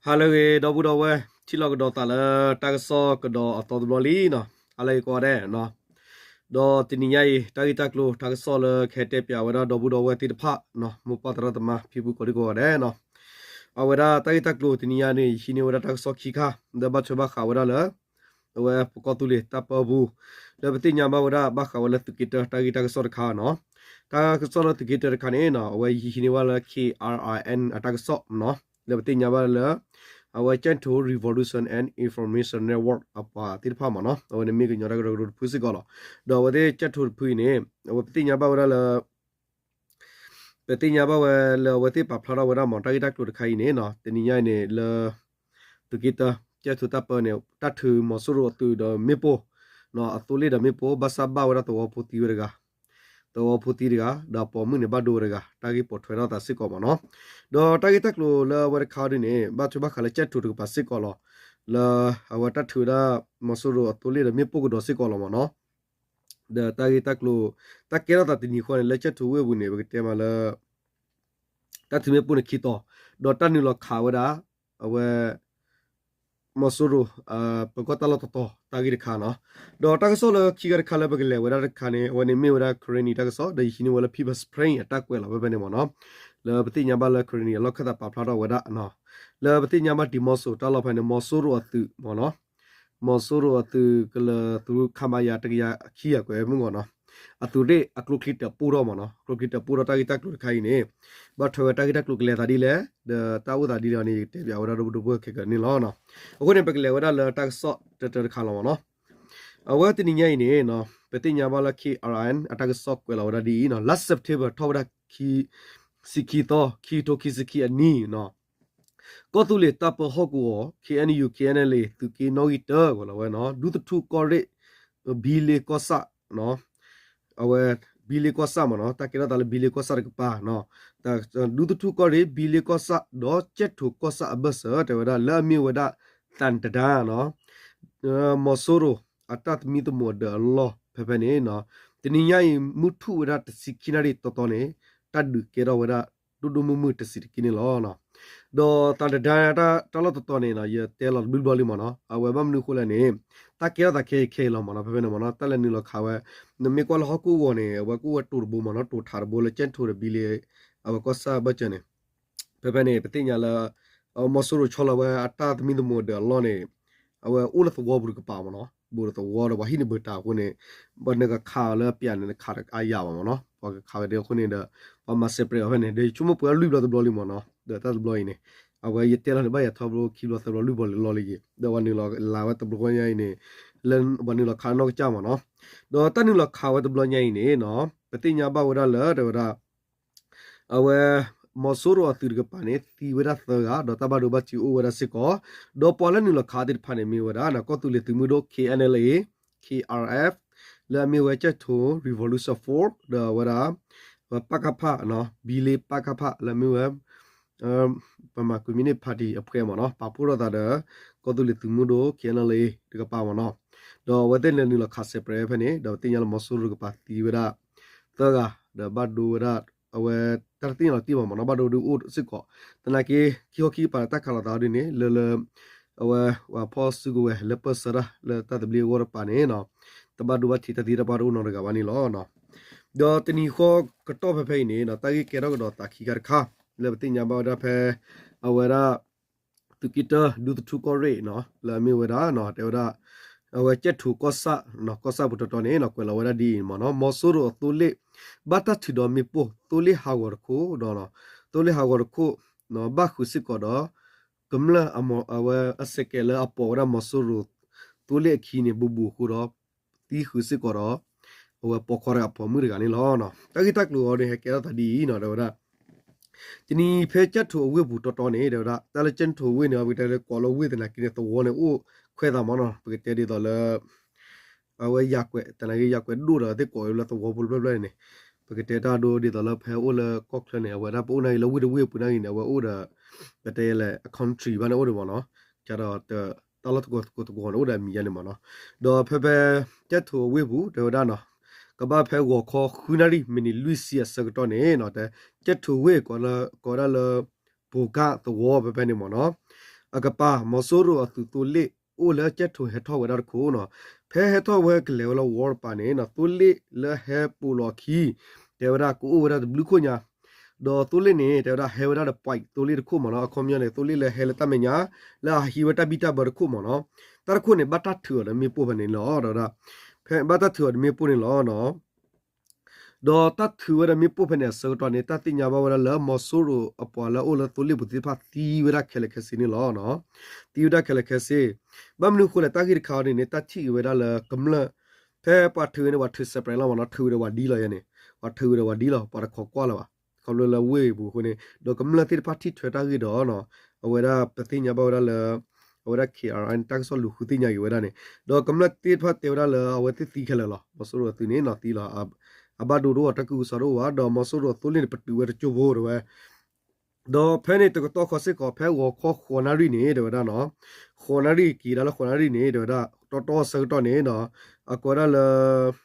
ဟါလၢအဂ့ၤ ဒီပုၢ်ဒီဝဲၢ် ထံၣ်လိာ်ကဒီးသးလၢတၢ်ကစီၣ်ကဒီးအသီတဘျီလံနီၤ, ဟါလၢအဂ့ၤကိးဂၤဒဲးနီၤ. ဒီးတနံၤညါအံၤ တၢ်ဂ့ၢ်တၢ်ကျိၤ တၢ်ကစီၣ်လၢကဟဲတဲပၠးဝဲဒၣ်ဒီပုၢ်ဒီဝဲၢ်သ့ၣ်တဖၣ်နီၤ, မိၢ်ပၢ်သရၣ်သမါ ဖံဖုကိးဒံကိးဂၤဒဲးနီၤ. အဝဲဒၣ်တၢ်ဂ့ၢ်တၢ်ကျိၤတနံၤညါန့ၣ် ယဟံးန့ၢ်ဝဲဒၣ်တၢ်ကစီၣ်ခံခါ လၢဘၣ်ထွဲဘၣ်ဃးဝဲဒၣ်လၢ အဝဲပကီၢ်သူလ့ၤတၢ်ပၢပူၤ လၢပသ့ၣ်ညါဘၣ်ဝဲဒၣ်ဘၣ်ဃးဝဲလၢသုးက့တၢတၢ်ဂ့ၢ်တၢ်ကစီၣ်တခါနီၤ. တၢ်ကစီၣ်လၢသုးက့တၢတခါန့ၣ်နီၤ အဝဲယဟံးန့ၢ်ဝဲလၢ K R I N အတၢ်ကစီၣ်နီၤ, လၢပသ့ၣ်ညါဘၣ်လၢ အဝဲ ကၠဲၣ်ထိ Revolution and Information Network အပှၤသ့ၣ်တဖၣ်မ့ၢ်နီၤ, အဝဲန့ၣ်မ့ၢ်ကညီတၢ်ကရၢကရိတဖုစ့ၢ်ကီးလီၤ. ဒီးအဝဲသ့ၣ်ကၠဲၣ်ထိတဖုအံၤန့ၣ် အဝဲပသ့ၣ်ညါဘၣ်ဝဲဒၣ်လၢ ပသ့ၣ်ညါဘၣ်ဝဲလၢအဝဲသ့ၣ်ပာ်ဖျါထီၣ်ဝဲဒၣ်မ့ၢ် တၢ်ဂ့ၢ်တၢ်ကျိၤတခါအံၤန့ၣ်နီၤ, တနံၤညါအံၤန့ၣ်လၢ သုးက့တၢ ကၠဲၣ်ထိတၢ်ပၢန့ၣ် တၢ်ထုးမီၤစိရိၤအသုးဒီးမ့ၣ်ပိၢ် အသိလ့ၣ်ဒီးမ့ၣ်ပိၢ် ဘၣ်ဆၣ်ဘၣ်ဝဲဒၣ်သဝီဖိသံဝဲတဂၤ, သဝီဖိသံတဂၤ ဒီးပိာ်မုၣ်န့ၣ်ဘၣ်ဒိဝဲတဂၤ တၢ်ဂ့ၢ်ပိာ်ထွဲထီၣ်သးစ့ၢ်ကီးမ့ၢ်နီၤ. ဒီးတၢ်ဂ့ၢ်တၢ်ကျိၤလၢအဝဲတခါဒ်န့ၣ် ဘၣ်ထွဲဘၣ်ဃးလၢကၠဲၣ်ထိတကပၤစ့ၢ်ကီးလီၤ. လၢအဝဲတၢ်ထုးဝဲဒၣ် မီၤစိရိၤအသိလ့ၣ်ဒီးမ့ၣ်ပိၢ်ကဒီးစ့ၢ်ကီးလီၤမ့ၢ်နီၤ. ဒီးတၢ်ဂ့ၢ်တၢ်ကျိၤ တၢ်ကဲထီၣ်သးတနံၤဃီန့ၣ် လၢကၠဲၣ်ထိဝ့ၢ်ပူၤန့ၣ် ပကတဲမးလၢ တၢ်ထုးမ့ၣ်ပိၢ်န့ၣ်ခံတီၤ, ဒီးတၢ်နုာ်လီၤခးဝဲဒၣ် အဝဲ မီၤစိရိၤ ပကီၢ်တၢ်လီၢ်တတီၤ တၢ်ဂ့ၢ်တခါနီၤ. ဒီးတၢ်ကစီၣ်လၢခံခါတခါလၢပကလဲၤဝဲဒၣ်တခါန့ၣ် အဝဲန့ၣ်မ့ၢ်ဝဲဒၣ် Karenni တၢ်ကစီၣ် ဒီးယဟံးန့ၢ်ဝဲလၢ People's Spring အတၢ်ကွဲးလီၤဖဲဖဲန့ၣ်မ့ၢ်နီၤ. လၢပသ့ၣ်ညါဘၣ်လၢ Karenni အလီၢ်ခၢၣ်သးပာ်ဖျါထီၣ်ဝဲဒၣ် လၢပသ့ၣ်ညါဘၣ်ဒံးမီၤစိရိၤတၢ်လီၢ်ဖဲန့ၣ် မီၤစိရိၤအသုးမ့ၢ်နီၤ, မီၤစိရိၤအသုးကလၢၤသုး ခမရ တကယၤခံ အကွဲးမုၢ်ဂီၤနီၤ, အသုးရ့ၣ်အကျိချံတၢၣ်ပိၢ်ထီၣ်မ့ၢ်နီၤ, ကျိချံတၢၣ်ပိၢ်ထီၣ်တၢ်ဂ့ၢ်တၢ်ကျိၤတခါအံၤန့ၣ် ဘၣ်ထွဲဝဲတၢ်ဂ့ၢ်တၢ်ကျိၤကလဲၤသးဒ်လဲၣ် ဒီးတၢ်အိၣ်သးဒ်လဲၣ်န့ၣ် ယကတဲပၠးဝဲဒၣ်ဒီပုၢ်ဒီဝဲၢ်ခဲကနံၣ်လီၤ. အဃိန့ၣ် ပကလဲၤဝဲဒၣ်လၢတၢ်ကစီၣ်တၢတၢတခါလီၤမ့ၢ်နီၤ. အဝဲတနံၤညါအံၤန့ၣ် ပသ့ၣ်ညါဘၣ်လၢ K R I N အတၢ်ကစီၣ်ကွဲးလီၤဝဲဒၣ်ဒ်အံၤနီၤ, လါ September ထီၣ်ဝဲဒၣ် ဆံခံသီ ခံကထိခံဆံခံအနံၣ်နီၤ, ကီၢ်သူလ့ၤတၢ်ပၢဟီၣ်ကဝီၤ K N U K N L A သုးက့နီၣ်ဂံၢ်တၢ ကွဲးလီၤဝဲနီၤ, ဒူသထူကီၢ်ရ့ၣ် ဘံလ့ကီၢ်ဆၣ် အဝဲ ဘံလ့ကီၢ်ဆၣ်မ့ၢ်နီၤ, တၢ်ကဲထီၣ်သးလၢဘံလ့ကီၢ်ဆၣ်တကပၤနီၤ, ဒူသထူကီၢ်ရ့ၣ် ဘံလ့ကီၢ်ဆၣ် ဒီးကၠဲၣ်ထိကီၢ်ဆၣ်အဘၢၣ်စၢၤ တဲဝဲဒၣ်လၢအမ့ၢ်ဝဲဒၣ် သံတံတာနီၤ, မီၤစိရိၤအတၢ်သမံသမိးဒၢးအလီၢ်ဖဲဖဲန့ၣ်နီၤ, တနံၤညါအံၤ မုၢ်ထူၣ်ဝဲဒၣ်တဆံခံနၣ်ရံၣ်တီတီန့ၣ် တၢ်ဒုးကဲထီၣ်ဝဲဒၣ် ဒိၣ်ဒိၣ်မုၢ်မုၢ်တဆံးတက့ၢ်န့ၣ်လီၤ. ဒီးသံတံတာ တၢ်လီၢ်တီတီန့ၣ်နီၤ ယတဲလီၤတဘျုးဘျီလံမ့ၢ်နီၤ, အဝဲဘၣ်မနုၤအဃိလဲၣ်န့ၣ် တၢ်ကဲထီၣ်သးခဲအံၤခဲအံၤလီၤမ့ၢ်နီၤ, ဖဲဖဲန့ၣ်မ့ၢ်နီၤ တၢ်လဲၤနုာ်လီၤခးဝဲ နမ့ၢ်ကွၢ်လၢဟီၣ်ခိၣ်ဂီၤန့ၣ် အဝဲကအိၣ်ဝဲတိၤတဘိမ့ၢ်နီၤ, တိၤထးတဘိလၢကၠဲၣ်ထိဒီးဘံလ့ အဝဲကီၢ်ဆၣ်ဘၢၣ်စၢၤန့ၣ်, ဖဲဖဲန့ၣ် ပသ့ၣ်ညါလၢ မီၤစိရိၤဆီလီၤဝဲအတၢ်သမံသမိးဒၢးအလီၢ်န့ၣ် အဝဲအိၣ်လၢသဝီပူၤတကပၤမ့ၢ်နီၤ, ဘူးဒီးသဝီဒီးပှၤဟံၣ်န့ၣ်ဘၢတၢ်အဃိန့ၣ် ပှၤနကခးအီၤလၢအပျးန့ၣ် နခးတအါယၤဘၣ်မ့ၢ်နီၤ, ပှၤကခးဝဲဒ်အဃိန့ၣ်ဒီး ပှၤမၤစဲးပြဲးအီၤဖဲန့ၣ် ဒီးယဆိကမိၣ်ပှၤလွံၢ်ဘျီတဘျီလံမ့ၢ်နီၤ, ဒီးတၢ်တဘျီအံၤန့ၣ် အဝဲယတဲလီၤန့ၣ် ဘၣ်ယၤထီဘိခံဘျီသၢဘျီလွံၢ်ဘျီလံလီၤလံယံၤ, ဒီးပှၤနုာ်လီၤလၤဝဲတဘျီညါအံၤန့ၣ် လၢပှၤနုာ်လီၤခးနီၢ်ကစၢ်မ့ၢ်နီၤ, ဒီးတၢ်နုာ်လီၤခးဝဲတဘျီညါအံၤန့ၣ်နီၤ ပသ့ၣ်ညါဘၣ်ဝဲဒၣ်လၢ တဲဝဲဒၣ် အဝဲ မီၤစိရိၤအသုးတကပၤန့ၣ် သံဝဲဒၣ်သၢဂၤ ဒီးတၢ်ဘၣ်ဒိဘၣ်ထံးအိၣ်ဝဲဒၣ်စ့ၢ်ကီး, ဒီးပှၤလၢနုာ်လီၤခးသ့ၣ်တဖၣ်န့ၣ် မ့ၢ်ဝဲဒၣ် ကီၢ်သူလ့ၤသုးမုၢ်ဒိၣ် K N L A, K R F လၢအမ့ၢ်ဝဲ ကၠဲၣ်ထိ Revolution Force ဒီးဝဲဒၣ် ပကဖ ဘံလ့ ပကဖ လၢအမ့ၢ်ဝဲ ပမၤကွံာ်မ့ၢ်န့ၣ် party အဖှဲမ့ၢ်နီၤ ပာ်ဖှိၣ်ထီၣ်သးဒီး ကီၢ်သူလ့ၤသုးမုၢ်ဒိၣ် K N L A တကပၤမ့ၢ်နီၤ, ဒီးအဝဲသ့ၣ်လဲၤနုာ်လီၤခးစဲးပြဲးဖဲန့ၣ် ဒီးပသ့ၣ်ညါလၢမီၤစိရိၤတကပၤသံဝဲဒၣ် သၢဂၤ ဒီးဘၣ်ဒိဝဲဒၣ် အဝဲ တၢ်တသ့ၣ်ညါလီၤတံၢ်ဘၣ်မ့ၢ်နီၤ ဘၣ်ဒိဒုးအိၣ်စ့ၢ်ကီး, သနာ်က့ ခံခီခံကပၤလၢတၢ်ခးလိာ်သးဒ်န့ၣ် လၢလၢ အဝဲ ပှၤဖီၣ်စုကဝဲၤလၢပၢၢ်ဆၢတၢ်လၢတၢ်သဘျ့အဂီၢ်တကပၤန့ၣ် တဘၣ်ဒိဘၣ်ထံးတၢ်သံတၢ်ပှၢ်တအိၣ်နီတဂၤဘၣ်န့ၣ်လီၤ. ဒီးတနံၤဃီကတီၢ်ဖဲဖဲအံၤန့ၣ် တၢ်ဂ့ၢ်ကဲထီၣ်ကဒီးသးခံခါတခါ လၢပသ့ၣ်ညါဘၣ်ဝဲဒၣ်ဖဲ အဝဲဒၣ် သုးက့တၢ ဒူသထူကီၢ်ရ့ၣ်နီၤ လၢအမ့ၢ်ဝဲဒၣ် တဲဝဲဒၣ် အဝဲကၠဲၣ်ထိကီၢ်ဆၣ် ကီၢ်ဆၣ်ပူၤတီတီန့ၣ် ကွဲးလီၤဝဲဒၣ်ဒ်အံၤမ့ၢ်နီၤ မီၤစိရိၤအသိလ့ၣ် ဘၣ်တၢ်ထုးဒီးမ့ၣ်ပိၢ် သိလ့ၣ်ဟးဂီၤတခိၣ်ဒီး သိလ့ၣ်ဟးဂီၤတခိၣ် ဘၣ်ဃုာ်စ့ၢ်ကီးဒီး ကမျၢၢ်အဝဲအစဲးကဲးလၢအပိာ်ဝဲဒၣ်မီၤစိရိၤ သိလ့ၣ်အခံန့ၣ် ဘူးဘူးအဃိဒီး သံဃုာ်စ့ၢ်ကီးဒီး အဝဲပိာ်ခွါတဂၤပိာ်မုၣ်တဂၤန့ၣ်လီၤ. တၢ်ဂ့ၢ်တၢ်ကျိၤအီၤန့ၣ် ဟဲကဲထီၣ်သးဒ်အံၤနီၤ တဲဝဲဒၣ် တနံၤဖဲကၠဲၣ်ထိးအဝ့ၢ်ပူၤတီတီန့ၣ် တဲဝဲဒၣ် တၢ်လၢကၠဲၣ်ထိးဝ့ၢ်န့ၣ် ပကတဲလၢကိးလၢဝ့ၢ်သနာ်က့န့ၣ် သဝီန့ၣ်အိၣ်ခွဲးသးမ့ၢ်နီၤ ပကတဲဒ်သိးလၢ အဝဲယၤကွဲး သနာ်က့ယၤကွဲးဒိၣ်ဒီးသ့ၣ်ကိးလၢသဝီဖိတဖျၢၣ်ဖျၢၣ်န့ၣ် ပကတဲတၢ်ဒိဒ်သိးလၢဖဲအိၣ်လၢကီၢ်ချၢန့ၣ် အဝဲဒၣ်ပအိၣ်နာ်က့လၢဝ့ၢ်တဝ့ၢ်အပူၤနာ်က့န့ၣ် အဝဲအိၣ်ဒီး ပတဲလဲၣ် အ country ဘၣ်န့ၣ်အိၣ်ဒီးမ့ၢ်နီၤ ကဒီးတၢ်လီၢ်တကိးတကိးတကိးန့ၣ် အိၣ်ဒီးအမံၤယါန့ၣ်မ့ၢ်နီၤ ဒီးဖဲဖဲ ကၠဲၣ်ထိးအဝ့ၢ်ပူၤ တဲဝဲဒၣ်နီၤ ကဘၣ်ဖဲဂီၤခီဃုနၣ်ရံၣ်မံးနံးလွံၢ်ဆံအဆၢကတီၢ်န့ၣ်နီၤ တဲ ကၠဲၣ်ထိးဝ့ၢ်ကိးဒၣ်လၢ ပိၤကၣ်သဝီဖဲဖဲန့ၣ်မ့ၢ်နီၤ အကပၤ မီၤစိရိၤအသုးသိလ့ၣ် အိၣ်လၢကၠဲၣ်ထိၣ်ဟဲထီၣ်ဝဲဒၣ်တခိၣ်နီၤ. ဖဲဟဲထီၣ်ဝဲကလဲၤဝဲလၢဝီတပၤန့ၣ်နီၤ သိလ့ၣ်လၢဟဲပိာ်လီၤအခံ တဲဝဲဒၣ်ကအိၣ်ဝဲဒၣ်တဘျုးခိၣ်ညါ ဒီးသိလ့ၣ်န့ၣ် တဲဝဲဒၣ်ဟဲဝဲဒၣ်ဒီး point သိလ့ၣ်တခိၣ်မ့ၢ်နီၤ. အခီပညီန့ၣ် သိလ့ၣ်လၢဟဲလၢတၢ်မဲာ်ညါ လၢအဟံးဝဲတၢ်ဘံၣ်တၢ်ဘၢတခိၣ်မ့ၢ်နီၤ. တၢ်တခိၣ်န့ၣ် ဘၣ်တၢ်ထုးအီၤဒီးမ့ၣ်ပိၢ်ဖဲန့ၣ်လီၤ. ဒီးဝဲဒၣ် ဖဲဘၣ်တၢ်ထုးအီၤဒီးမ့ၣ်ပိၢ်န့ၣ်လီၤ. ဒီးတၢ်ထုးဝဲဒီးမ့ၣ်ပိၢ်ဖဲန့ၣ်အဆၢကတီၢ်န့ၣ် တၢ်သ့ၣ်ညါဘၣ်ဝဲဒၣ်လၢ မီၤစိရိၤအပှၤလၢအအိၣ်လၢသိလ့ၣ်ပူၤသ့ၣ်တဖၣ်သံဝဲဒၣ်ခဲလၢာ်ခဲဆ့န့ၣ်လီၤ. သံဝဲဒၣ်ခဲလၢာ်ခဲဆ့. ဘၣ်မနုၤအဃိလဲၣ် တၢ်ဂ့ၢ်တခါအံၤန့ၣ် တၢ်ထံၣ်က့ၤဝဲဒၣ်လၢကမျၢၢ် ဖဲပှၤထုးဝဲန့ၣ် ပှၤထုး separate လီၤမ့ၢ်နီၤ. ထုးဝဲဒီးပှၤဒ်လီၤယဲန့ၣ် ပှၤထုးဝဲဒီးပှၤဒ်လီၤ. ပှၤတခိးကွၢ်လၢၤဘၣ်. ခီဖျိလၢဝ့ၢ်ပူၤအဃိန့ၣ် ဒီးကမျၢၢ်သ့ၣ်တဖၣ်ထံၣ်ထွဲတၢ်ဂ့ၢ်ဒီး အဝဲဒၣ်ပသ့ၣ်ညါဘၣ်ဝဲဒၣ်လၢ အဝဲဒၣ် ခ့ၣ်အဲၣ်အၣ် တၢ်ကစီၣ်လူၤဃုသ့ၣ်ညါက့ၤဝဲဒၣ်န့ၣ် ဒီးကမျၢၢ်သ့ၣ်တဖၣ်တဲဝဲဒၣ်လၢအဝဲသ့ၣ်သံခဲလၢာ်လီၤ. မီၤစိရိၤအသုးန့ၣ်နီၤသံလီၤ. အဘၣ်ဒိတအိၣ် တၢ်ကူၣ်ကစီဒီတအိၣ်ဘၣ် ဒီးမီၤစိရိၤအသိလ့ၣ်န့ၣ် ပတုာ်ဝဲတကၠိဖိတဲဝဲ ဒီးဖဲန့ၣ်တကတီၢ်ဃီစ့ၢ်ကီး ဖဲဂီၤခီဃိးနၣ်ရံၣ်န့ၣ် တဲဝဲဒၣ်နီၤ, ဃိးနၣ်ရံၣ်က့ၤဒၣ်လၢဃိးနၣ်ရံၣ်န့ၣ် တဲဝဲဒၣ် တီတီဆၢကတီၢ်န့ၣ်နီၤ, အကိးဝဲဒၣ်လၢ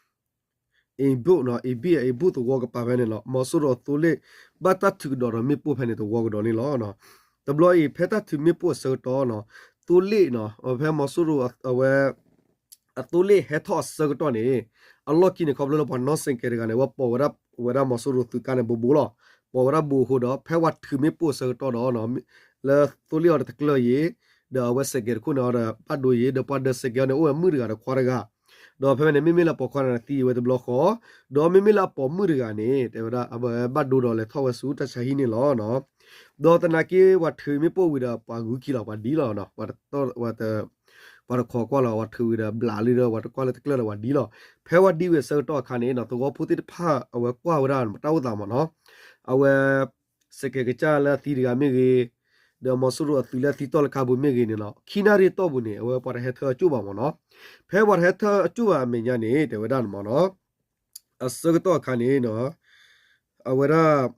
အ့ဘိၣ်နီၤ, အ့ဘိၣ် အ့ဘိၣ်သဝီကပၤဖဲန့ၣ်လီၤ. မီၤစိရိၤအသိလ့ၣ် ဘၣ်တၢ်ထုးကဒီးဒီးမ့ၣ်ပိၢ်ဖဲန့ၣ်သဝီကဒီးန့ၣ်လီၤ. တဘျီအံၤ ဖဲတၢ်ထုးမ့ၣ်ပိၢ်အဆၢကတီၢ်နီၤ, သိလ့ၣ်နီၤ, ဖဲမီၤစိရိၤအဝဲ အသိလ့ၣ်ဟဲထီၣ်အဆၢကတီၢ်န့ၣ် အလီၢ်ခံန့ၣ် ခီဖျိလၢပှၤနီၣ်စဲးကဲးတဂၤန့ၣ် အဝဲပိာ်ဝဲဒၣ် ဝဲဒၣ်မီၤစိရိၤသုးကါန့ၣ် ဘူးဘူးလီၤ. ပိာ်ဝဲဒၣ်ဘူးအဃိဒီး ဖဲပှၤထုးမ့ၣ်ပိၢ်အဆၢကတီၢ်ဒီး လၢသိလ့ၣ်အီၤတကျၢၢ်ယ့ၤ, ဒီးအဝဲစဲးကဲးတခိၣ်န့ၣ်အီၤဒီး ဘၣ်ဒိယ့ၤ, ဒီးပှၤဒၢးစဲးကဲးအီၤန့ၣ် အိၣ်ဝဲမုၣ်တဂၤဒီးခွါတဂၤ, ဒီးဖဲဖဲန့ၣ် မ့မ့ၢ်လၢပိာ်ခွါန့ၣ်သံဝဲတဘျီဃီ, ဒီးမ့မ့ၢ်လၢအပိာ်မုၣ်တဂၤန့ၣ် တဲဝဲဒၣ် အဝဲဘၣ်ဒိဒီးလဲၤထီၣ်ဝဲဆူတၢ်ဆါဟံၣ်န့ၣ်လီၤ. ဒီးသနာ်က့ ပှၤထုးမ့ၣ်ပိၢ်ဝံၤဒီး ပှၤဂုၤခံလီၤ ပှၤဒ်လီၤ, ပှၤတ ပှၤတခိးကွၢ်လီၤ ပှၤထုးဝံၤဒီးဘျးလံဒီး ပှၤတကွၢ်လၢတကျၢၢ်ဒီးပှၤဒ်လီၤ. ဖဲပှၤဒ်ဝံၤအဆၢကတီၢ်အခါန့ၣ် သဝီဖိသ့ၣ်တဖၣ်အဝဲကွၢ်ဝဲဒၣ်တၢ်အိၣ်သးမ့ၢ်နီၤ, အဝဲ စဲးကဲးကစၢ်လၢအသံတဂၤမ့ၢ်ဂ့ၤ, ဒီးမီၤစိရိၤအသုးလၢအသံတီၢ်လၢကါပူၤမ့ၢ်ဂ့ၤန့ၣ်လီၤ. ခံနၣ်ရံၣ်အတီၢ်ပူၤန့ၣ် အဝဲပှၤတဟဲထၢအကၠိၣ်ဘၣ်မ့ၢ်နီၤ. ဖဲပှၤတဟဲထၢအကၠိၣ်ဘၣ်အမဲာ်ညါန့ၣ် တဲဝဲဒၣ်န့ၣ်မ့ၢ်နီၤ, အဆၢကတီၢ်အခါန့ၣ် အဝဲဒၣ်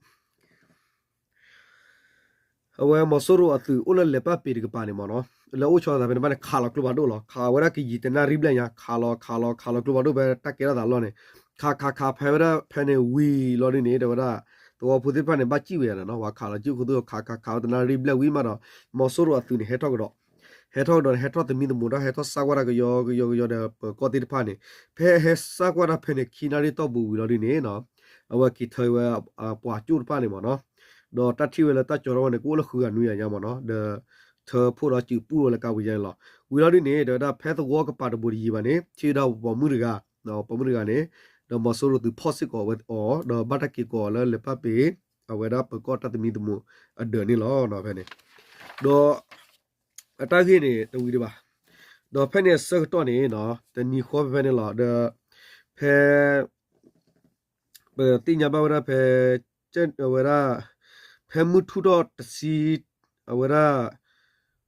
အဝဲမီၤစိရိၤအသုးအိၣ်လၢလဲၤပာ်ပ့ၤတကပၤန့ၣ်မ့ၢ်နီၤ, လၢအိၣ်ဆီသးဖဲန့ၣ်ဘၣ်န့ၣ် ခးလီၤကျိဖးဒိၣ်လီၤ. ခးဝဲဒၣ်ကယံာ်တနၣ်ရံၣ်ဘျဲၣ်ညါ ခးလီၤခးလီၤခးလီၤကျိဖးဒိၣ်ဖဲတၢ်ကဲထီၣ်သးလီၢ်န့ၣ်, ခးခးခးဖဲဝဲဒၣ်ဖဲန့ၣ်ဝံၤလီၤဒ်န့ၣ် တဲဝဲဒၣ် သဝီဖိသ့ၣ်တဖၣ်န့ၣ် ဘၣ်စံၣ်ဝဲယါန့ၣ်နီၤ, ပှၤခးလီၤစံၣ်ခူသူၣ် ခးခးခးဝဲတနၣ်ရံၣ်ဘျဲၣ်ဝံၤမးဒီး မီၤစိရိၤအသုးန့ၣ် ဟဲထီၣ်ကဒီး, ဟဲထီၣ်ကဒီးန့ၣ် ဟဲထီၣ်သမံသမိးတၢ် ဟဲထီၣ်စၢ်ကွၢ်တၢ်ကယီကယီကယီဒီး ပၢၤကီၢ်သ့ၣ်တဖၣ်န့ၣ်, ဖဲဟဲစၢ်ကွၢ်တၢ်ဖဲန့ၣ် ခံနၣ်ရံၣ်တီၢ်ပူၤဝံၤလီၤဒ်န့ၣ်နီၤ, အဝဲက့ၤထၢဝဲ ပှၤကၠိၣ်တဖၣ်န့ၣ်မ့ၢ်နီၤ, ဒီးတၢ်ထံၣ်ဝဲလၢတၢ်ကၠီထီၣ်ဝဲန့ၣ် ကအိၣ်လၢဃုဂၤနွံဂၤညါမ့ၢ်နီၤ, ဒီးထၢဖှိၣ်ဒီးစုးပူၣ်ဝဲလၢကါပူၤညါန့ၣ်လီၤ. ဝံၤလီၤဒ်န့ၣ် တဲဝဲဒၣ်ဖဲသဝီကပၤတဘူးတယံၤဘၣ်န့ၣ် ထံၣ်ဝဲဒၣ်ပိာ်မုၣ်တဂၤ, ပိာ်မုၣ်တဂၤန့ၣ် ဒီးမီၤစိရိၤသုးဖီၣ်စ့ၢ်ကီးဝဲအီၤ ဒီးဘၣ်တၢ်က့ၤကိးအီၤလၢလဲၤပာ်ပ့ၤ အဝဲဒၣ်ပၢၤကီၢ်တၢ်သမံသမိးအဒၢးန့ၣ်လီၤ ဖဲန့ၣ်, ဒီး အတၢ်ဂ့ၢ်န့ၣ် တဝံၤဒံးဘၣ်. ဒီးဖဲန့ၣ်အဆၢကတီၢ်န့ၣ် တနံၤဃီဖဲဖဲန့ၣ်လီၤ. ဒီး ဖဲ ပသ့ၣ်ညါဘၣ်ဝဲဒၣ်ဖဲ ဝဲဒၣ် ဖဲမုၢ်ထူၣ်ထီၣ်တဆံ အဝဲဒၣ်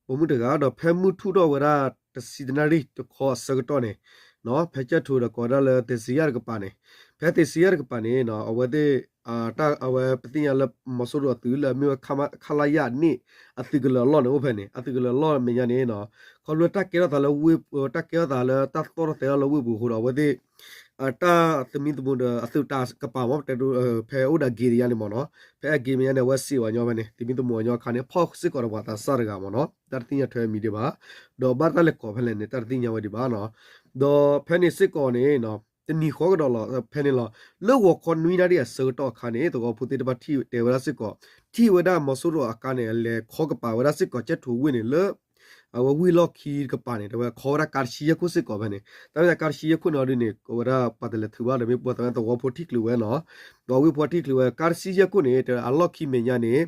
ပိာ်မုၣ်တဂၤ ဒီးဖဲမုၢ်ထူၣ်ထီၣ်ဝဲဒၣ်တဆံတနၣ်ရံၣ်တခီအဆၢကတီၢ်န့ၣ် ဖဲကၠဲၣ်ထိဒီးကိးဝဲဒၣ်လၢသ့ၣ်စံယၣ်တကပၤန့ၣ်, ဖဲသ့ၣ်စံယၣ်တကပၤန့ၣ် အဝဲသ့ၣ် အဝဲပသ့ၣ်ညါလၢမီၤစိရိၤအသုးလၢအမ့ၢ်ဝဲ ခလရ န့ၣ် အသုးကလၢၤအလီၢ်န့ၣ်အိၣ်ဖဲန့ၣ်, အသုးကလၢၤအလီၢ်အမဲာ်ညါန့ၣ် ခီဖျိတၢ်ကဲထီၣ်သးလၢဝ့ၢ် တၢ်ကဲထီၣ်သးလၢတၢ်သီၣ်ထီၣ်သဲထီၣ်လၢဝ့ၢ်ပူၤအဃိဒီး အဝဲသ့ၣ် တၢ်သမံသမိးဒီးအသုးတၢ်ကပၤမ့ၢ် ဖဲအိၣ်ဒီးအဂ့ၤတယါန့ၣ်မ့ၢ်နီၤ, ဖဲအဂ့ၤမဲာ်ညါန့ၣ် အဝဲစံးဝဲညီဖဲန့ၣ် သမံသမိးအညီအခါန့ၣ် ဖီၣ်စ့ၢ်ကီးဒီးပှၤသးစၢ်တဂၤမ့ၢ်နီၤ, တၢ်တသ့ၣ်ညါထွဲမံၤဒံးဘၣ်, ဒီးဘၣ်တၢ်လဲၤကိးဖဲလဲၣ်န့ၣ် တၢ်တသ့ၣ်ညါဝဲဒံးဘၣ်နီၤ, ဒီးဖဲန့ၣ်စ့ၢ်ကီးန့ၣ် တနံၤဃီကဒီးလီၤ ဖဲန့ၣ်လီၤ, လၢဂီၤခီနွံနၣ်ရံၣ်အဆၢကတီၢ်အခါန့ၣ် သဝီဖိသ့ၣ်တဖၣ်ထံၣ်တဲဝဲဒၣ်စ့ၢ်ကီး, ထံၣ်ဝဲဒၣ်မီၤစိရိၤအကါန့ၣ် လဲၤခီကပၤဝဲဒၣ်စ့ၢ်ကီး ကၠဲၣ်ထိဝ့ၢ်န့ၣ်လၢ အဝဲဝ့ၢ်လီၢ်ခံတကပၤန့ၣ် တဲဝဲခီဝဲဒၣ်ကါတဆံယဲၢ်ခိၣ်စ့ၢ်ကီးဖဲန့ၣ်, တၢ်မ့ၢ်သးကါတဆံယဲၢ်ခိၣ်န့ၣ်အီၤဒ်န့ၣ် အဝဲဒၣ်ပှၤတလဲၤထုးဘၣ်ဒီးမ့ၢ်ပှၤသဝီဖိထံၣ်ချုးဝဲနီၤ, ဒီးဝ့ၢ်ဖိထံၣ်ချုးဝဲ ကါတဆံယဲၢ်ခိၣ်န့ၣ် တဲဝဲအလီၢ်ခံမဲာ်ညါန့ၣ်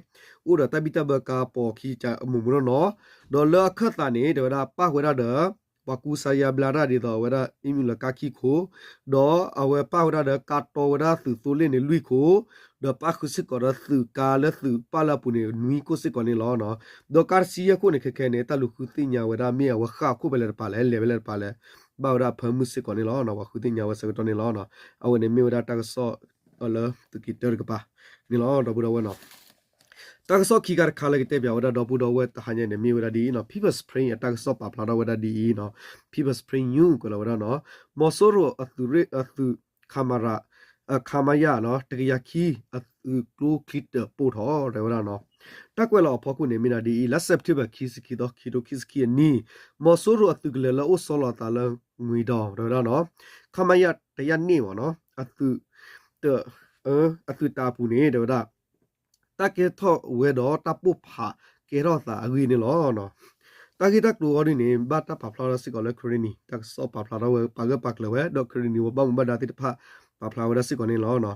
အိၣ်ဒီးတၢ်ဘံၣ်တၢ်ဘၢကါပိာ်ခံကမူးမူးနီၢ်နီၢ်, ဒီးလၢအခၢၣ်သးန့ၣ် တဲဝဲဒၣ်ပာ်ဝဲဒၣ်ဒီး ပှၤကူစါယါဘျါတၢ်ဒ်သိးအဝဲဒၣ် အံမုၢ်လၢကါခံခိၣ်, ဒီးအဝဲပာ်ဝဲဒၣ်ဒီးကါတီဝဲဒၣ်သုးသိလ့ၣ်န့ၣ်လွံၢ်ခိၣ်, ဒီးပာ်ဃုာ်စ့ၢ်ကီးဒီးသုးကါလၢသုးပာ်လၢအပူၤန့ၣ် နွံခိၣ်စ့ၢ်ကီးန့ၣ်လီၤ. ဒီးကါတဆံယဲၢ်ခိၣ်န့ၣ် ခဲခဲန့ၣ် တၢ်လူၤဃုသ့ၣ်ညါဝဲဒၣ်မ့ၢ်အဝဲဃၣ်အခိၣ်ဖဲလဲၣ်တပၤလဲၣ် လဲၤဖဲလဲၣ်တပၤလဲၣ်, ဘၣ်ဝဲဒၣ်အဖၢမုၢ်စ့ၢ်ကီးန့ၣ်လီၤ. ပှၤဃုသ့ၣ်ညါဝဲဆၢကတီၢ်န့ၣ်လီၤ. အဝဲန့ၣ်မ့ၢ်ဝဲဒၣ်တၢ်ကစီၣ်လၢသုးက့ၤတၢတကပၤန့ၣ်လီၤ ဒီပုၢ်ဒီဝဲၢ်နီၤ. တၢ်ကစီၣ်ခံခါတခါလၢကတဲပၠးဝဲဒၣ်ဒီပုၢ်ဒီဝဲၢ်တဟါညါန့ၣ် မ့ၢ်ဝဲဒၣ်ဒ်အံၤနီၤ, People's Spring အတၢ်ကစီၣ်ပာ်ဖျါထီၣ်ဝဲဒၣ်ဒ်အံၤနီၤ, People's Spring News ကွဲးလီၤဝဲဒၣ်နီၤ, မီၤစိရိၤအသုးရ့ၣ်အသုး ခမရ ခမရနီၤ တကယၤခံ အသုးကျိချံတၢၣ်ပိၢ်ထီၣ် တဲဝဲဒၣ်နီၤ. တၢ်ကွဲးလီၤအဖီခိၣ်န့ၣ် မ့ၢ်ဒၣ်ဒ်အံၤ လါစဲးပထ့ဘၢၣ် ခံဆံခံသီ ခံထိခံဆံခံအနံၣ် မီၤစိရိၤအသုးကလၢၤလၢအိၣ်ဆီလီၤအသးလၢငွ့ၤဒီး တဲဝဲဒၣ်နီၤ ခမရ တရၢန့ၣ်မ့ၢ်နီၤ အသုး အသုးတၢ်အပူၤန့ၣ် တဲဝဲဒၣ် တၢ်ကဲထီၣ်ဝဲဒီးတၢ်ပိၢ်ဖးကဲထီၣ်အသးအဂ့ၢ်န့ၣ်လီၤ. တၢ်ဂ့ၢ်တၢ်ကျိၤအံၤဒ်န့ၣ် ဘၣ်တၢ်ပာ်ဖျါထီၣ်စ့ၢ်ကီးလၢ Karenni တၢ်ကစီၣ်ပာ်ဖျါထီၣ်ဝဲ ပာ်ဂၢၢ်ပာ်ကျၢၤဝဲ ဒီး Karenni ဝဲဘၣ်မူဘၣ်ဒါသ့ၣ်တဖၣ် ပာ်ဖျါဝဲဒၣ်စ့ၢ်ကီးန့ၣ်လီၤ.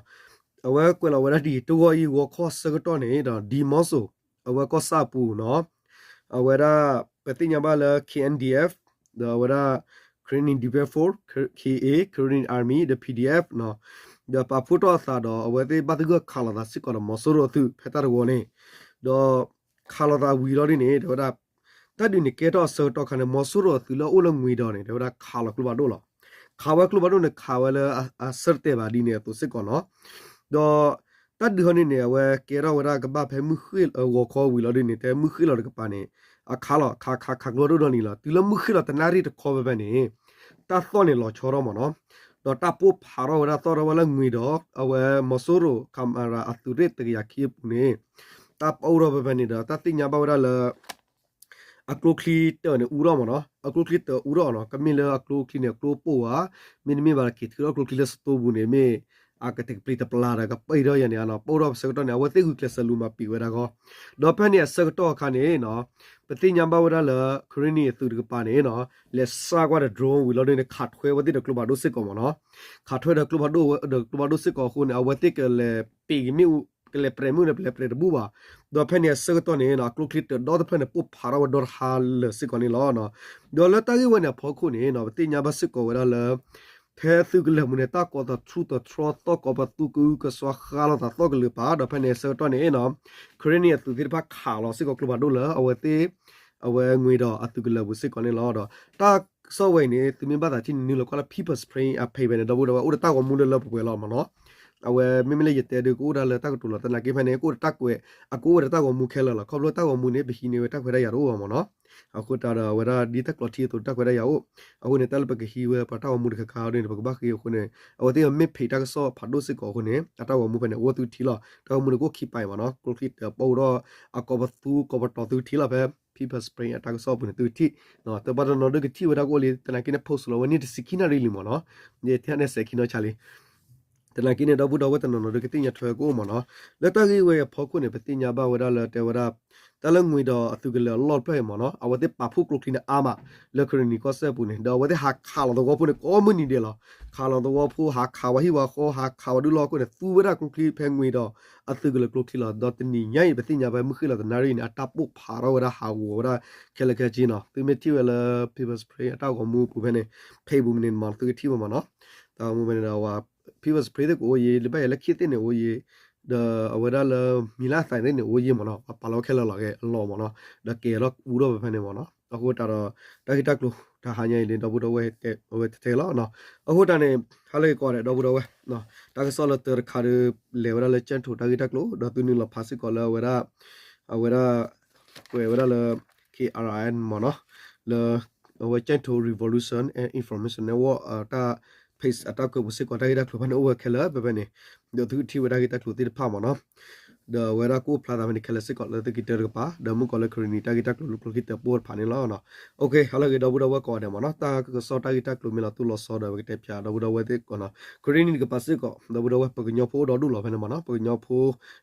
အဝဲကွဲးလီၤဝဲဒၣ်ဒ်အံၤ တဂီၤအံၤ ဂီၤခီအဆၢကတီၢ်န့ၣ်ဒီး ဒ်မီၤစိရိၤ အဝဲကီၢ်ဆၣ်အပူၤနီၤ အဝဲဒၣ် ပသ့ၣ်ညါဘၣ်လၢ K N D F ဒီးအဝဲဒၣ် Karenni Defense Force, K A, Karenni Army ဒီး P D F နီၤ ဒီးပာ်ဖှိၣ်ထီၣ်အသးဒီး အဝဲသ့ၣ်ဘၣ်သဂၢၢ်ခးလိာ်သးစ့ၢ်ကီးဒီး မီၤစိရိၤအသုးဖဲတၢ်တဝီန့ၣ် ဒီးခးလိာ်သးဝံၤလီၤဒ်န့ၣ် တဲဝဲဒၣ် တၢ်ဒုးန့ၣ်ကဲထီၣ်အဆၢကတီၢ်ခါန့ၣ် မီၤစိရိၤအသုးလၢအအိၣ်လၢငွ့ၤဒီးန့ၣ် တဲဝဲဒၣ်ခးလီၤကျိဖးဒိၣ်လီၤ. ခးဝဲကျိဖးဒိၣ်န့ၣ် ခးဝဲလၢအဆၢတတဲာ်ဘၣ်ဒ်န့ၣ်အသိးစ့ၢ်ကီးနီၤ ဒီးတၢ်ဒုးဟီန့ၣ်န့ၣ် အဝဲကဲထီၣ်ဝဲဒၣ်ကဘၣ်ဖဲမုၢ်ဃ့ၢ်ဂီၤခီဝံၤလီၤဒ်န့ၣ် တဲမုၢ်ဃ့ၢ်လီၤတကပၤန့ၣ် အခါလီၤ ခါခါခးကျိဖးဒိၣ်ဒီးနံၤလီၤ တုၤလၢမုၢ်ဃ့ၢ်လီၤတနၣ်ရံၣ်တခီဖဲဖဲန့ၣ် တၢ်သီၣ်န့ၣ်လီၤဆီထီၣ်မ့ၢ်နီၤ ဒီးတၢ်ပိၢ်ဖးထီၣ်ဝဲဒၣ်သီၣ်ထီၣ်ဝဲလၢငွ့ၤဒီး အဝဲမီၤစိရိၤ ခမရ အသုးရ့ၣ်တကယၤခံအပူၤန့ၣ် တၢ်ပအိၣ်ထီၣ်ဖဲဖဲန့ၣ်ဒီး တၢ်သ့ၣ်ညါဘၣ်ဝဲဒၣ်လၢ အကျိချံတၢၢ်န့ၣ်အူထီၣ်မ့ၢ်နီၤ အကျိချံတၢၢ်အူထီၣ်နီၤ ကမ့ၢ်လၢအကျိချံန့ၣ် အကျိပိၢ်ဧါ မ့တမ့ၢ်ဘၣ်က့ၤထုးထီၣ်ကျိချံလၢစတိပူၤန့ၣ် မ့ၢ်အကတကပျံၤတပျၢ်ဒီးကပၢၢ်ထီၣ်ယၤန့ၣ်နီၤ ပအိၣ်ထီၣ်ပဆၢကတီၢ်န့ၣ် အဝဲသ့ၣ်ဂုာ်ကျဲးစၢးလူၤမၤပံာ်ဝဲဒၣ်ဂီၢ် ဒီးဖဲန့ၣ်အဆၢကတီၢ်အခါန့ၣ်နီၤ ပသ့ၣ်ညါဘၣ်ဝဲဒၣ်လၢ Karenni အသုးတကပၤန့ၣ်နီၤ လဲၤစၢ်ကွၢ်ဒီး drone ဝံၤလီၤဒ်န့ၣ် ခးထွဲဝဲသ့ၣ်ဒီးကျိဖးဒိၣ်စ့ၢ်ကီးမ့ၢ်နီၤ ခးထွဲဒီးကျိဖးဒိၣ်ဝဲဒီးကျိဖးဒိၣ်စ့ၢ်ကီးအဃိန့ၣ် အဝဲသ့ၣ်ကလဲၤပံာ်ကမ့ၣ်အူ ကလဲၤပြဲးမ့ၣ်အူဒီး ပလဲၤပြဲးတဘူၣ်ဘၣ်. ဒီးဖဲန့ၣ်အဆၢကတီၢ်န့ၣ် အကျိချံတၢၢ်ဒီတဖျၢၣ်န့ၣ် ပိၢ်ဖးထီၣ်ဝဲဒီတဟါလၢာ်စ့ၢ်ကီးန့ၣ်လီၤ. ဒီးလၢတၢ်ဂ့ၢ်ဝဲန့ၣ်အဖီခိၣ်န့ၣ် ပသ့ၣ်ညါဘၣ်စ့ၢ်ကီးဝဲဒၣ်လၢ ဖဲအသုးကလၢၤပူၤန့ၣ် တၢ်ကိးသထူသထြီသီၣ်ကိးပသူကအုကစွါဃါလိာ်သးသီၣ်ကလုာ်ပာ် ဒီးဖဲန့ၣ်အဆၢကတီၢ်န့ၣ်နီၤ Karenni အသုးသ့ၣ်တဖၣ်ခးလီၤစ့ၢ်ကီးကျိဖးဒိၣ်လၢအဝဲသ့ၣ် အဝဲငွ့ၤဒီးအသုးကလၢၤပူၤစ့ၢ်ကီးန့ၣ်လီၤ. ဒီးတၢ်ကစီၣ်ဝဲအံၤန့ၣ် သုမ့ၢ်ဘၣ်သးထံၣ်န့ၣ် နုာ်လီၤကွၢ်လၢ People's Spring အ page ဖဲန့ၣ် ဒီပုၢ်ဒီဝဲၢ်အိၣ်ဒီးတၢ်ဂီၤမူလၢလၢပှဲၤပှဲၤလီၤမ့ၢ်နီၤ. အဝဲမ့မ့ၢ်လၢယတဲဒုးကအိၣ်ဒၣ်လၢတၢ်ကတိၤလီၤ သနာ်က့ဖဲန့ၣ် ကအိၣ်ဒီးတၢ်ကွဲး အကအိၣ်ဝဲဒီးတၢ်ဂီၤမူခဲလၢာ်လီၤ. ခီဖျိတၢ်ဂီၤမူန့ၣ် ပဟံးန့ၢ်ဝဲတၢ်ခွဲးတၢ်ယာ်တအိၣ်ဘၣ်မ့ၢ်နီၤ. အဃိသတးဒီးအဝဲဒၣ်ဒ်တၢ်ကျိးထံအသိး တၢ်ခွဲးတၢ်ယာ်အိၣ် အဃိန့ၣ် တၢ်လၢပကဟံးဝဲပှၤတၢ်ဂီၤမူတခါခါဒ်န့ၣ် ပကဘၣ်ဃ့အဃိန့ၣ် အဝဲသ့ၣ်မ့ၢ်ဖံးတၢ်ကစီၣ်ဖးဒိၣ်စ့ၢ်ကီးအဃိန့ၣ် အတၢ်ဂီၤမူဖဲန့ၣ် အိၣ်သုထံလီၤ. တၢ်ဂီၤမူန့ၣ်ကအိၣ်ခံပာ်အံၤမ့ၢ်နီၤ. ကျိချံတၢၢ်ပအိၣ်ဒီး အကိးပသူကိးပတီၤသုထံလီၤဖဲ People's Spring အတၢ်ကစီၣ်ပူၤန့ၣ်သုထံၣ် တဘၣ်တနီၤဒုးကထံၣ်ဝဲဒၣ်ကအိၣ်လံ သနာ်က့န့ၣ် post လီၤဝဲန့ၣ်တဆံခံနၣ်ရံၣ်လံမ့ၢ်နီၤ. ယထံၣ်န့ၣ်စဲးခံနီၢ်ဆါလံ သနာ်က့န့ၣ် ဒီပုၢ်ဒီဝဲၢ်တနီၤနီၤဒုးကသ့ၣ်ညါထွဲကအိၣ်မ့ၢ်နီၤ. လၢတၢ်ဂ့ၢ်ဝဲအံၤအဖီခိၣ်န့ၣ် ပသ့ၣ်ညါဘၣ်ဝဲဒၣ်လၢတဲဝဲဒၣ် တၢ်လၢငွ့ၤဒီးအသုးကလၢၤအလီၢ်တဖျၢၣ်အံၤမ့ၢ်နီၤ အဝဲသ့ၣ်ပာ်ဖှိၣ်ကျိချံန့ၣ်အါမး လၢ Karenni ကီၢ်စဲၣ်ပူၤန့ၣ် ဒီးအဝဲသ့ၣ်ဟးခးလီၤသဝီဖိန့ၣ် ကိးမုၢ်နံၤဒဲးလီၤ. ခးလီၤသဝီဖိ ဟးခးဝဲဟံၣ်ဝဲဃီ ဟးခးဝဲဒုးလီၢ်ခိၣ်န့ၣ် သူဝဲဒၣ်ကျိချံဖဲငွ့ၤဒီးအသုးကလၢၤကျိချံလီၤ. ဒီးတနံၤညါအံၤ ပသ့ၣ်ညါဖဲမုၢ်ဃ့ၢ်လီၤတနၣ်ရံၣ်န့ၣ် အတၢ်ပိၢ်ဖးထီၣ်ဝဲဒၣ်ဟးဂီၤဝဲဒၣ်ခဲလၢာ်ခဲဆ့နီၤ. သုမ့ၢ်ထံၣ်ဝဲလၢ People's Spring အတၢ်ဂီၤမူပူၤဖဲန့ၣ် ဖဲအံၤပူၤမ့ၢ်န့ၣ်မ့ၢ် သုကထံၣ်ဝဲမ့ၢ်နီၤ. တၢ်ဂီၤမူဖဲန့ၣ်ဒီး People's Spring သ့ၣ်ကအိၣ်ယံၤ လၢဘၣ်ယဲလၢခံသ့ၣ်န့ၣ်အိၣ်ယံၤ ဒီးအဝဲဒၣ်လၢ မံၤလၢအသးသ့ၣ်န့ၣ်အိၣ်ယံၤမ့ၢ်နီၤ. ပာ်လီၤခဲလၢာ်လီၤဂဲၤအလီၢ်မ့ၢ်နီၤ. ဒီးကဲထီၣ်အူထီၣ်ဖဲဖဲန့ၣ်မ့ၢ်နီၤ. အဃိသတးဒီး တၢ်ဂ့ၢ်တၢ်ကျိၤတဟါညါအံၤန့ၣ် ဒီပုၢ်ဒီဝဲၢ်တဲဝဲထဲထဲလီၤ. အဃိသတးန့ၣ် ဟါလၢဂ့ၤကိးဂၤဒဲး ဒီပုၢ်ဒီဝဲၢ် တၢ်ကစီၣ်လၢတၢတခါဒီး လဲၤဝဲဒၣ်လၢကၠဲၣ်ထိးတၢ်ဂ့ၢ်တၢ်ကျိၤ ဒီးသုနုာ်လီၤဖးစ့ၢ်ကီးလၢအဝဲဒၣ် အဝဲဒၣ် ကွဲးဝဲဒၣ်လၢ K R I N မ့ၢ်နီၤ လၢ အဝဲ ကၠဲၣ်ထိး Revolution and Information Network တၢ် page အတၢ်ကွဲးပူၤစ့ၢ်ကီး တၢ်ဂ့ၢ်တၢ်ကျိၤဖဲန့ၣ်အိၣ်ဝဲခဲလၢာ်ဖဲဖဲန့ၣ် ဒီးသုကထံၣ်ဝဲတၢ်ဂ့ၢ်တၢ်ကျိၤသ့ၣ်တဖၣ်မ့ၢ်နီၤ ဒီးအဝဲဒၣ်ကအိၣ်ဖျါသးဖဲန့ၣ်ခဲလၢာ်စ့ၢ်ကီးလၢသုကတၢၢ်တကပၤ ဒီးမုၢ်ကီၤလၢ Karenni တၢ်ဂ့ၢ်တၢ်ကျိၤလၢကျိချံတၢၢ်ပိၢ်တဖၣ်န့ၣ်လီၤ. ဟါလၢဂ့ၤဒီပုၢ်ဒီဝဲၢ်ကိးဂၤဒဲးမ့ၢ်နီၤ တၢ်ကစီၣ်တၢ်ဂ့ၢ်တၢ်ကျိၤမ့ၢ်လီၤတိၢ်လီၤဆီဒီး ပကတဲဖျါဒီပုၢ်ဒီဝဲၢ်သ့ၣ်ကိးနီၤ Karenni တကပၤစ့ၢ်ကီး ဒီပုၢ်ဒီဝဲၢ် ပှၤကညီဖိအိၣ်ဒီဒူၣ်လီၤဖဲန့ၣ်မ့ၢ်နီၤ ပှၤကညီဖိ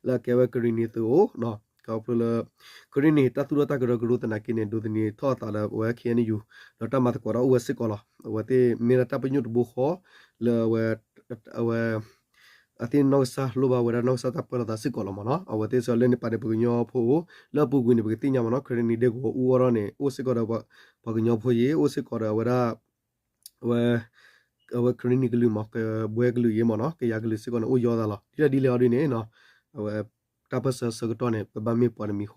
လၢအကဲဝဲ Karenni သုးအိၣ် ခီဖျိလၢ Karenni တၢ်သူၣ်ထီၣ်တၢ်ကရၢကရိသနာ်က့န့ၣ် ဒိးသန့ၤထီၣ်အသးလၢအဝဲ K N U ဒီးတၢ်မၤသကိးတၢ်အိၣ်ဝဲစ့ၢ်ကီးလီၤ. အဝဲသ့ၣ်မ့ၢ်ဒၣ်တၢ်ပညိၣ်တဘိဃီ လၢအဝဲ အဝဲ အသ့ၣ်နီၢ်ကစၢ်လိၣ်ဘၣ်ဝဲဒၣ်နီၢ်ကစၢ်တၢ်ပၢလီၤသးစ့ၢ်ကီးလီၤမ့ၢ်နီၤ. အဝဲသ့ၣ်စ့ၢ်လၢန့ၣ်ပာ်န့ၣ် ပှၤကညီဖိ လၢအပူၤကွံာ်န့ၣ် ပကသ့ၣ်ညါမ့ၢ်နီၤ Karenni ဒဲကဝီၤအူအီၣ်ထီၣ်န့ၣ် အိၣ်စ့ၢ်ကီးဒီး ပှၤကညီဖိယ့ၣ် အိၣ်စ့ၢ်ကီးဒီးအဝဲဒၣ် အဝဲ အဝဲ Karenni ကလုာ်မ့ၢ် ကဘှဲကလုာ်ယ့ၣ်မ့ၢ်နီၤ ကယၤကလုာ်စ့ၢ်ကီးန့ၣ် အိၣ်ယီၤသးလီၤ. ဒ်လဲၣ်ဒ်လဲၣ်အီၤဒ်န့ၣ် အဝဲ တၢ်ပၢၢ်ဆၢဆၢကတီၢ်န့ၣ် ပဘၣ်မ့ၢ်ပှၤတမံၤဃီ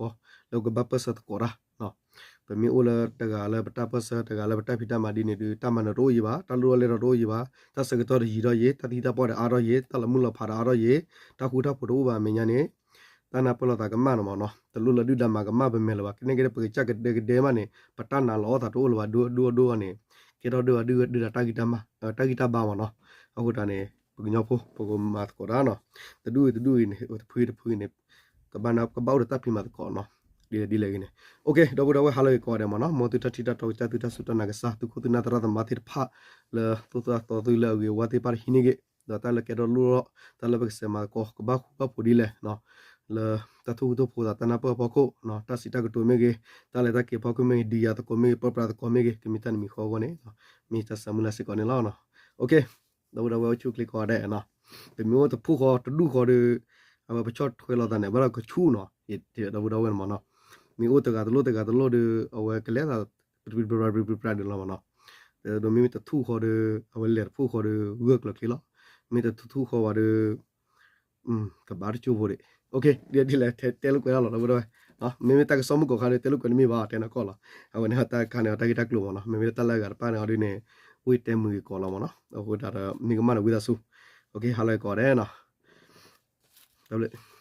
လၢပကဘၣ်ပၢၢ်ဆၢသကိးတၢ် ပမ့ၢ်အိၣ်လၢတဂၤလၢပတၢ်ပၢၢ်ဆၢ တဂၤလၢပတၢ်ဖံးတၢ်မၤဒ်န့ၣ်ဒီး တၢ်မၤနၢၤတအိၣ်ယံၤဘၣ် တၢ်လိၣ်ထီၣ်လဲၢ်ထီၣ်တအိၣ်ယံၤဘၣ် တၢ်ဆၢကတီၢ်တယံၤထီၣ်ယံၤ တၢ်သံတၢ်ပှၢ်ဒီးအါထီၣ်ယံၤ တၢ်လီၤမုၢ်လီၤဖးဒီးအါထီၣ်ယံၤ တၢ်ဃူတၢ်ဖိးတအိၣ်ဘၣ်အမဲာ်ညါန့ၣ် တၢ်နၢ်ပၢၢ်လိာ်သးကမၣ်န့ၣ်မ့ၢ်နီၤ တလိၣ်လၢဒုၣ်ဒါမၤကမၣ်ပမဲာ်လၢၤဘၣ် ကနဲၣ်က့ၤဒီးပကစၢ်ကဒဲကဒဲမးန့ၣ် ပတၢ်နာ်လီၤအီၣ်သးတအိၣ်လၢၤဘၣ် ဒိၣ်ဒိၣ်အီၤန့ၣ် ကဲထီၣ်ဒိၣ်ဘၣ်ဒုၣ်ဒါတၢ်ဂံၢ်တၢ်ဘါမ့ၢ်နီၤ အဃိတၢ်န့ၣ် ပှၤကညီဖိ ပကမၤသကိးတၢ်နီၤ တဒူၣ်အံၤတဒူၣ်အံၤန့ၣ် တဖုအံၤတဖုအံၤန့ၣ် က ကဘၣ်အိၣ်ဒီးတၢ်ဖံးမၤသကိးနီၤ, ဒ်လဲၣ်ဒ်လဲၣ်ဂ့ၤန့ၣ်. အိၣ်ခ့ ဒီပုၢ်ဒီဝဲၢ် ဟါလၢအဂ့ၤကိးဂၤဒဲးမ့ၢ်နီၤ, မ်သုတၢ်ထံၣ်တၢ်တီကစၢ် သုတၢ်စူၢ်တၢ်နာ်ကစၢ် သုခိၣ်သုနၢ်သရၣ်သမါသ့ၣ်တဖၣ် လၢသိၣ်သၣ်သီသုလၢအဂ့ၤအဝါသ့ၣ်တဖၣ်တဟံးန့ၢ်ဂ့ၤ, ဒီးတၢ်လၢကဲထီၣ်လိၣ်ထီၣ် တၢ်လၢပကစဲးမၤသကိး ကဘၣ်ဃူဘၣ်ဖိးဒ်လဲၣ် လၢတၢ်ထိၣ်ဃူထိၣ်ဖိးသး တၢ်နၢ်ပၢၢ်အဖီခိၣ်, တၢ်စံးတၢ်ကတိၤမ့ၢ်ဂ့ၤ, တၢ်လဲၤတၢ်က့ၤအဖီခိၣ်မ့ၢ်ဂ့ၤ, ဒုးယၤသကိးမ့ၢ်ဂ့ၤ, ပၢပြးသကိးမ့ၢ်ဂ့ၤ, ကမ့ၢ်တၢ်နမံၤဃီအဂီၢ်န့ၣ် မ့ၢ်တၢ်ဆၢမုၢ်လၢ်စ့ၢ်ကီးန့ၣ်လီၤ. အိၣ်ခ့ ဒီပုၢ်ဒီဝဲၢ်အိၣ်ဆူၣ်အိၣ်ချ့ကိးဂၤဒဲးနီၤ, ပမ့ၢ်အိၣ်တဖုၣ်ဃီတဒူၣ်ဃီဒီး အဝဲပဆီၣ်ထွဲလိာ်သးန့ၣ် ဘၣ်ဒီးကဆူၣ်နီၤ, ဒီပုၢ်ဒီဝဲၢ်န့ၣ်မ့ၢ်နီၤ, မ့ၢ်အိၣ်တဂၤတလိၣ်တဂၤတလိၣ်ဒီး အဝဲကလဲၤသး ပြပြပြပြပြဒ်လီၤမ့ၢ်နီၤ, ဒီးမ့မ့ၢ်တထူၣ်ဃီဒီး အဝဲလဲၤတဖုၣ်ဃီဒီး ဂၢၢ်ကျၢၤချ့လီၤ, မ့ၢ်တထူၣ်ထူၣ်ဃီဝဲဒီး ကဘၣ်တကၠိဖိဒံး. အိၣ်ခ့ ဒ်လဲၣ်တဲလိာ်ကွဲးဒၣ်လီၤ ဒီပုၢ်ဒီဝဲၢ်, မ့မ့ၢ်တၢ်ကစီၣ်မုၢ်ကီၢ်ခါဒီး တဲလိာ်ကွဲးတမ့ၢ်ဘၣ် တဲနီၢ်ကီၢ်လီၤ. အဝဲန့ၣ်တၢ်ခါန့ၣ် တၢ်ဂ့ၢ်တၢ်ကျိၤမ့ၢ်နီၤ, မ့မ့ၢ်တၢ်လၢအဂၤတဖၣ်န့ၣ် အီၤဒ်န့ၣ် ဝံၣ်တဲမုာ်ဂ့ၤကီးလီၤမ့ၢ်နီၤ, အဃိသတးဒီး မ့ၢ်ကမၣ်န့ၣ်ဝံသးစူၤ, အိၣ်ခ့ ဟါလၢအဂ့ၤကိးဂၤဒဲးနီၤ, တၢ်ဘျုး